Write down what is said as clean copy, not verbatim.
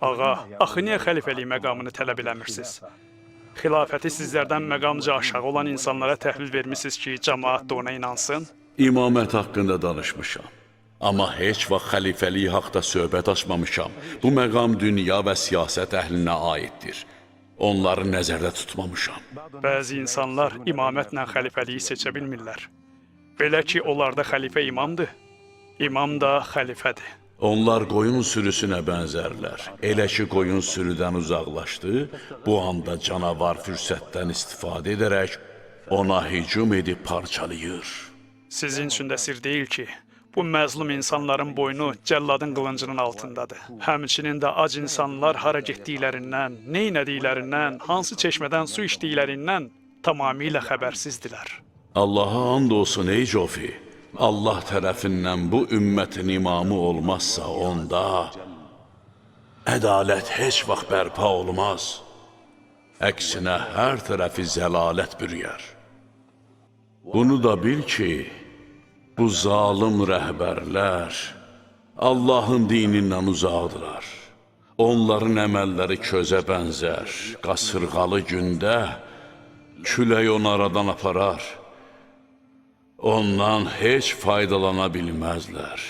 Ağa, axı niyə xəlifəlik məqamını tələb eləmirsiniz? Xilafəti sizlərdən məqamca aşağı olan insanlara təhvil vermisiniz ki, cəmaat da ona inansın? İmamət haqqında danışmışam. Amma heç vaxt xəlifəlik haqda söhbət açmamışam. Bu məqam dünya və siyasət əhlinə aiddir. Onları nəzərdə tutmamışam. Bəzi insanlar imamətlə xəlifəliyi seçə bilmirlər. Belə ki, onlarda xəlifə imamdır, imam da xəlifədir. Onlar qoyun sürüsünə bənzərlər. Elə ki, qoyun sürüdən uzaqlaşdı, bu anda canavar fürsətdən istifadə edərək ona hücum edib parçalayır. Sizin üçün də sir deyil ki, bu məzlum insanların boynu cəlladın qılıncının altındadır. Həmçinin də ac insanlar hara getdiklərindən, nə etdiklərindən, hansı çeşmədən su içdiklərindən tamamilə xəbərsizdirlər. Allaha and olsun ey Cofi, Allah tərəfindən bu ümmətin imamı olmazsa onda ədalət heç vaxt bərpa olmaz. Əksinə hər tərəfi zəlalət bürüyər. Bunu da bil ki, bu zalım rəhbərlər Allahın dinindən uzaqdırlar. Onların əməlləri közə bənzər, qasırğalı gündə külək onu aradan aparar. Ondan heç faydalana bilməzlər.